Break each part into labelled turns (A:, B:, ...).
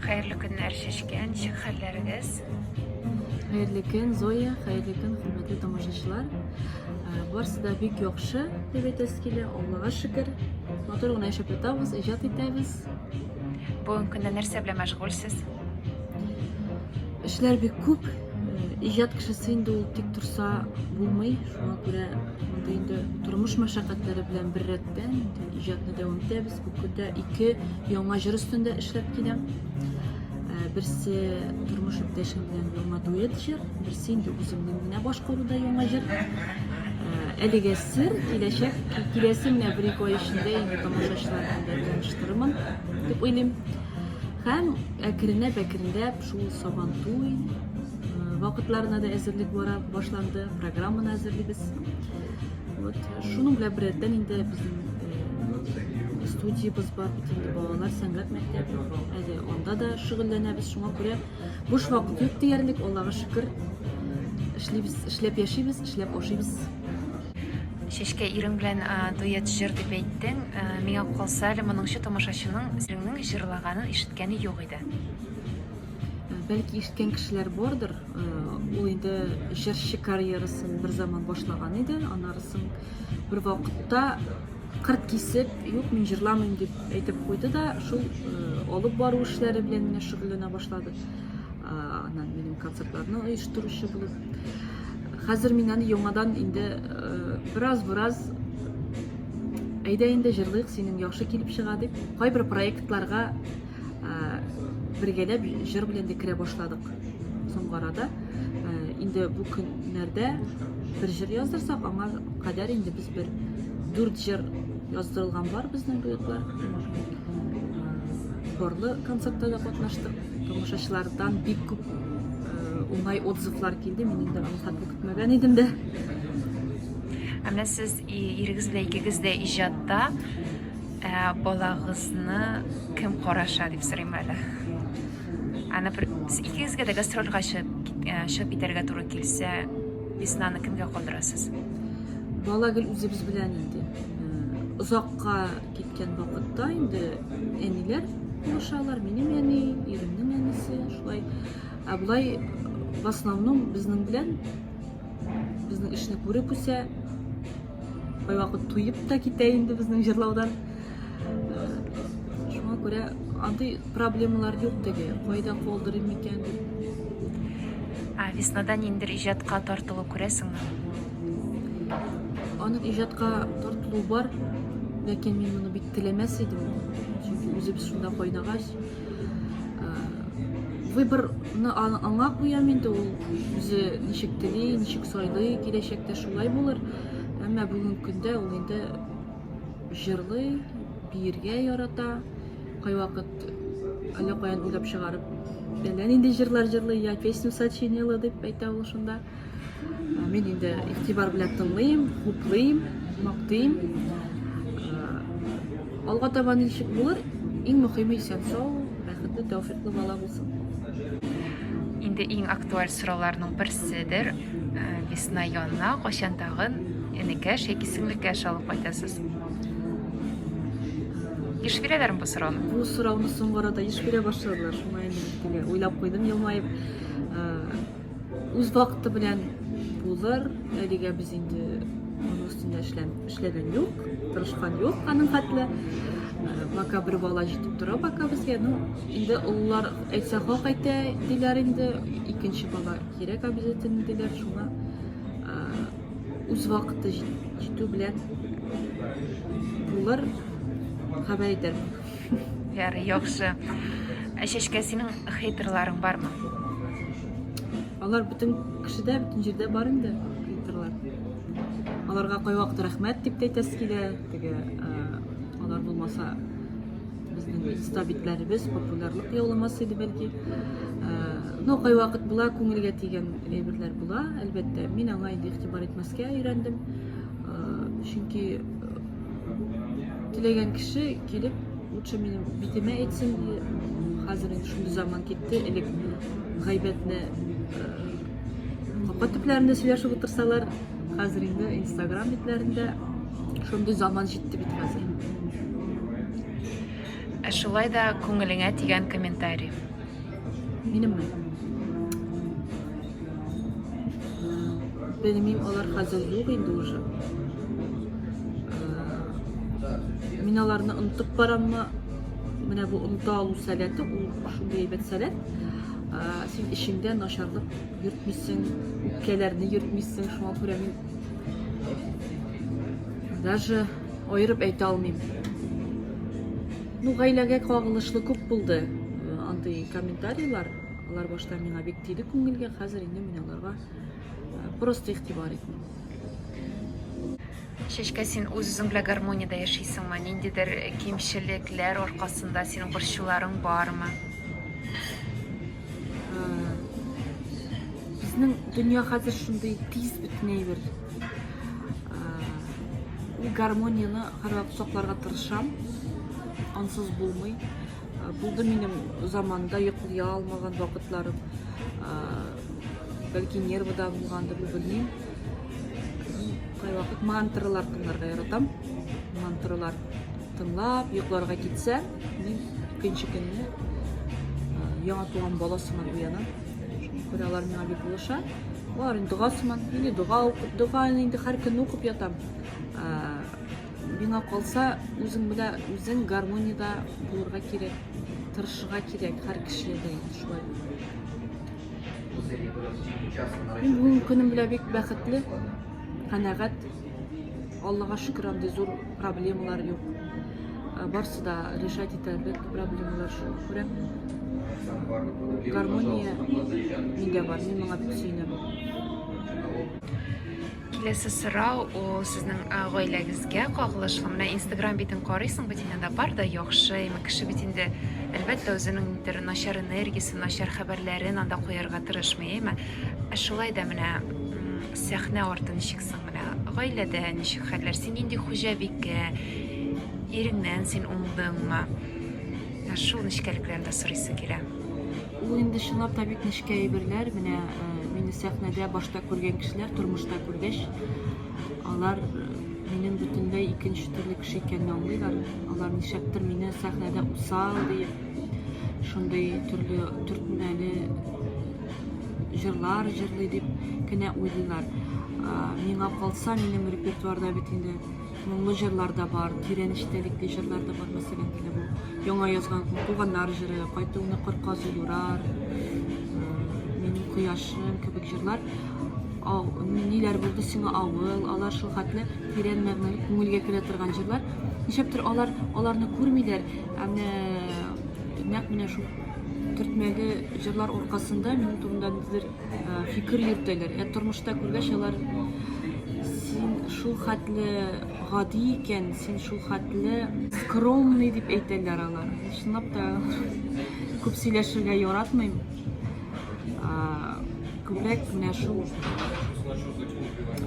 A: Хәерле көннәр, Чәчкә, ничек хәлләрегез?
B: Хәерле көн, Зоя, хәерле көн, хөрмәтле тамашачылар. Барысы да бик яхшы, дип әйтәсе килә, Аллага шөкер. Матур гына яшәп ятабыз, иҗат итәбез.
A: Бүгенге көндә нәрсә белән мәшгульсез?
B: Эшләр бик күп. Иҗат кешесе инде ул тик торса булмый. Шуңа күрә монда инде тормыш мәшәкатьләре белән беррәттән инде иҗатны дәвам итәбез. Бу көндә ике яңа җыр өстендә эшләп киләм. Берсе тормыш иптәшем белән яңа дуэт җыр, берсе инде үземнең генә башкаруда яңа җыр. Әлегә сер, киләчәк, киләсе менә бер-ике ай эчендә инде тамашачылар белән таныштырырмын дип уйлыйм. Һәм әкренләп-әкренләп шул Сабантуй вакытларына да әзерлек бара башланды, программаны әзерлибез. Вот, шуның белән беррәттән инде безнең студиябез бар бит инде, балалар сәнгать мәктәбе. Әле анда да шөгыльләнәбез, шуңа күрә буш вакыт юк диярлек, Аллага шөкер. Эшлибез, эшләп яшибез, эшләп ашыйбыз.
A: Чәчкә, ирең белән дуэт җыр дип әйттең. Миңа калса, әле моңынчы тамашачының иреңнең җырлаганын ишеткәне юк иде.
B: Бәлки ишеткән кешеләр бардыр. Ул инде җырчы карьерасын бер заман башлаган иде. Аннары соң бер вакытта кырт кисеп, юк, мин җырламыйм дип әйтеп куйды да, шул алып бару эшләре белән генә шөгыльләнә башлады. Аннан минем концертларны оештыручы булып. Хәзер мин аны яңадан инде бераз-бераз әйдә инде җырлыйк, синең яхшы килеп чыга дип, кайбер проектларга бергәләп җыр белән дә керә башладык соңгы арада. Инде бу көннәрдә бер җыр яздырсак, аңа кадәр инде без бер дүрт җыр яздырылган бар безнең дуэтлар. Барлы концертта да катнаштык. Тамашачылардан бик күп уңай отзывлар килде. Мин инде аны хәтле көтмәгән идем дә.
A: Ә менә сез ирегез белән икегез дә иҗатта. Ә балагызны кем караша дип сорыйм әле. Аны бер икегезгә дә гастрольгә чыгып чыгып китәргә туры килсә, Веснаны кемгә калдырасыз?
B: Бала гел үзебез белән инде. Озакка киткән вакытта инде әниләр булышалар, минем әни, иремнең әнисе, шулай. Ә болай в основном безнең белән безнең эшне күреп үсә, Кайвакыт туеп та китә инде безнең җырлаудан. Шуңа күрә андый проблемалар юк теге. Кайда калдырыйм микән дип.
A: Ә Веснада ниндидер иҗатка тартылу күрәсеңме?
B: Аның иҗатка тартылуы бар, ләкин мин моны бик теләмәс идем. Чөнки үзебез шунда кайнагач, выборны аңа куям инде, ул үзе ничек тели, ничек сайлый, киләчәктә шулай булыр. Әмма бүгенге көндә ул инде җырлый, биергә ярата. Кайвакыт әллә каян уйлап чыгарып, әллә нинди җырлар җырлый, я песню сочинила дип әйтә ул шунда. Мин инде игътибар белән тыңлыйм, хуплыйм, мактыйм. Алга таба ничек булыр, иң мөхиме исән-сау, бәхетле, тәүфиклы бала булсын.
A: Инде иң актуаль сорауларның берседер. Весна янына кайчан тагын энекәш яки сеңлекәш алып кайтасыз? Еш бирәләрме бу сорауны?
B: Бу сорауны соңгы арада еш бирә башладылар. Шуңа инде теге уйлап куйдым елмаеп. Үз вакыты белән булыр. Әлегә без инде аның өстендә эшләгән юк, тырышкан юк аның хәтле. Пока бер бала җитеп тора пока безгә. Ну, инде олылар әйтсә хак әйтә диләр инде. Икенче бала кирәк обязательно диләр. Шуңа үз вакыты җитү белән булыр, хәбәр итәрмен.
A: Ярый, яхшы. Ә Чәчкә, синең хейтерларың бармы?
B: Алар бөтен кешедә, бөтен җирдә бар инде хейтерлар. Аларга кайвакыт рәхмәт дип тә әйтәсе килә. Теге алар булмаса, безнең инста битләребез популярлык яуламас иде бәлки. Но кайвакыт була, күңелгә тигән әйберләр була, әлбәттә. Мин аңа инде игътибар итмәскә өйрәндем. Чөнки теләгән кеше килеп, лучше минем битемә әйтсен. Хәзер инде шундый заман китте, элек гайбәтне капка төпләрендә сөйләшеп утырсалар, хәзер инде Инстаграм битләрендә шундый заман җитте бит хәзер.
A: Ә шулай да күңелеңә тигән комментарий.
B: Минемме? Белмим, алар хәзер юк инде уже. Мин аларны онытып бараммы? Менә бу оныта алу сәләте, ул шундый әйбәт сәләт. Син эчеңдә начарлык йөртмисең, үпкәләрне йөртмисең, шуңа күрә мин даже аерып әйтә алмыйм. Ну, гаиләгә кагылышлы күп булды андый комментарийлар. Алар башта миңа бик тиде күңелгә, хәзер инде мин аларга просто игътибар итмим.
A: Чәчкә, син үз-үзең белән гармониядә яшисеңме? Ниндидер кимчелекләр аркасында синең борчуларың бармы?
B: Безнең дөнья хәзер шундый тиз бөтен әйбер. Ул гармонияне һәрвакыт сакларга тырышам. Ансыз булмый. Булды минем заманда йоклый алмаган вакытларым. Бәлки нервыда булгандыр, бу белмим. Кайвакыт мантралар тыңларга яратам. Мантралар тыңлап, йокларга китсәм, мин икенче көнне яңа туган бала сыман уянам. Шуңа күрә алар миңа бик булыша. Алар инде дога сыман, или дога укып, дога инде һәр көнне укып ятам. Миңа калса, үзең белән үзең гармониядә булырга кирәк, тырышырга кирәк һәр кешегә дә инде шулай. Мин бүгенге көнем белән бик бәхетле, канәгать. Аллага шөкер, андый зур проблемалар юк. Барсы да решать итәрлек проблемалар шуңа күрә. Гармония миндә бар, мин моңа бик сөенәм.
A: Киләсе сорау ул сезнең гаиләгезгә кагылышлы. Менә Инстаграм битен карыйсың бит инде, анда бар да яхшы, әмма кеше бит инде әлбәттә үзенең ниндидер начар энергиясен, начар хәбәрләрен анда куярга тырышмый, әйме? Ә шулай да менә сәхнә арты ничек соң менә? Гаиләдә ничек хәлләр? Син нинди хуҗабикә? Иреңнән син уңдыңмы? Шул нечкәлекләрне дә сорыйсы килә.
B: Ул инде чынлап та бик нечкә әйберләр. Менә э, мине сәхнәдә башта күргән кешеләр, тормышта күргәч, алар э, минем бөтенләй икенче төрле кеше икәнне аңлыйлар. Алар нишләптер мине сәхнәдә усал диеп, шундый төрле төртмәле җырлар җырлый дип кенә уйлыйлар. Миңа калса, минем репертуарда бит инде Моңлы җырлар да бар, тирән эчтәлекле җырлар да бар. Мәсәлән, менә бу яңа язган Туганнар җыры, Кайтуыңны кыр казы юрар, Минем кояшым кебек җырлар. Ау, ниләр булды сиңа авыл, алар шул хәтле тирән мәгънәле, күңелгә керә торган җырлар. Нишләптер алар аларны күрмиләр. Ә менә нәкъ менә шул төртмәле җырлар аркасында минем турында ниндидер фикер йөртәләр. Ә тормышта күргәч алар син шул хәтле гади икән, син шул хәтле скромный дип әйтәләр алар. Чынлап та күп сөйләшергә яратмыйм. Күбрәк менә шул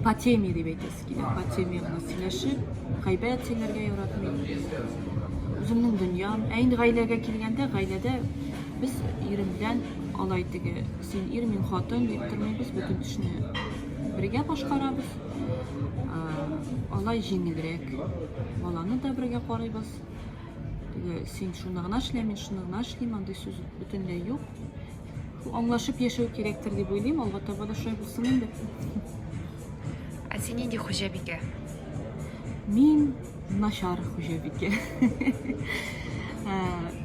B: по теме дип әйтәсе килә. По теме гына сөйләшеп, гайбәт сөйләргә яратмыйм. Үземнең дөньям. Ә инде гаиләгә килгәндә, гаиләдә без ирем белән алай теге Син ир, мин хатын дип тормыйбыз, бөтен эшне бергә башкарабыз. Алай җиңелрәк. Баланы да бергә карыйбыз. Теге син шуны гына эшлә, мин шуны гына эшлим, андый сүз бөтенләй юк. Аңлашып яшәү кирәктер дип уйлыйм, алга таба да шулай булсын инде.
A: Ә син нинди хуҗабикә?
B: Мин начар хуҗабикә. Ә,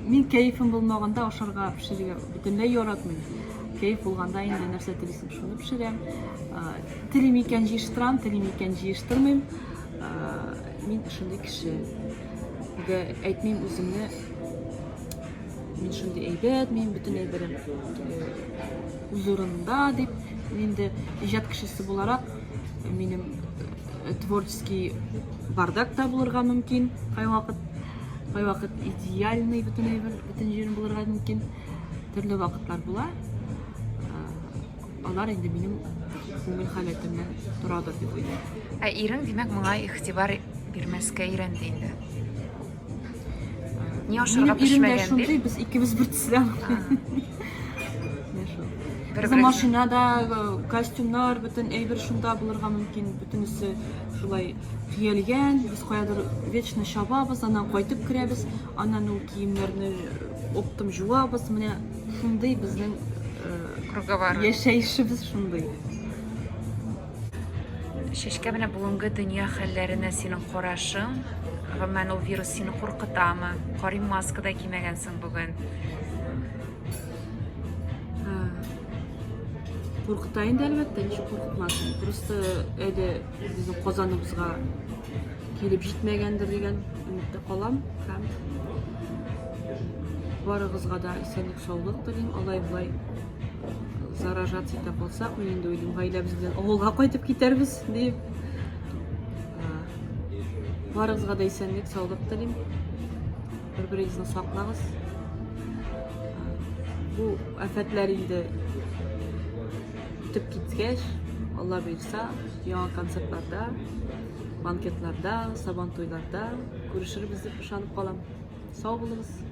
B: мин кәефем булмаганда ашарга пешерергә бөтенләй яратмыйм. Кәеф булганда инде нәрсә телисең, шуны пешерәм. Ә, телим икән җыештырам, телим икән җыештырмыйм. Ә, мин шундый кеше. Нигә әйтмим үземне мин шундый әйбәт, мин бөтен әйберем үз урынында дип. Мин инде иҗат кешесе буларак минем творческий бардак та булырга мөмкин кайвакыт. Кайвакыт идеальный бөтен әйбер, бөтен җирем булырга мөмкин. Төрле вакытлар була. Алар инде минем күңел халәтемнән торадыр дип уйлыйм.
A: Ә ирең, димәк, моңа игътибар бирмәскә өйрәнде инде. Ни ашарга
B: Минем ирем дә
A: пешмәгән
B: шундый,
A: дип.
B: без икебез бер төсле. Менә шул.
A: Бер
B: Безнең машинада э, костюмнар, бөтен әйбер шунда булырга мөмкин, бөтенесе шулай төялгән. Без каядыр вечно чабабыз, аннан кайтып керәбез, аннан ул киемнәрне э, Оптом җуабыз, менә шундый безнең
A: круговорот.
B: Яшәешебез шундый.
A: Чәчкә, менә бүгенге дөнья хәлләренә синең карашың, гомумән ул вирус сине куркытамы? Карыйм, маска да кимәгәнсең бүген.
B: Куркыта инде, әлбәттә, ничек куркытмасын. Просто әле безнең Казаныбызга килеп җитмәгәндер дигән өметтә калам һәм барыгызга да исәнлек саулык телим. Алай болай заражаться итә калсак, мин инде уйлыйм, гаиләбез белән авылга кайтып китәрбез дип. Барыгызга да исәнлек, саулык телим. Бер-берегезне саклагыз. Бу афәтләр инде үтеп киткәч, Алла боерса, яңа концертларда, банкетларда, сабантуйларда күрешербез дип ышанып калам. Сау булыгыз.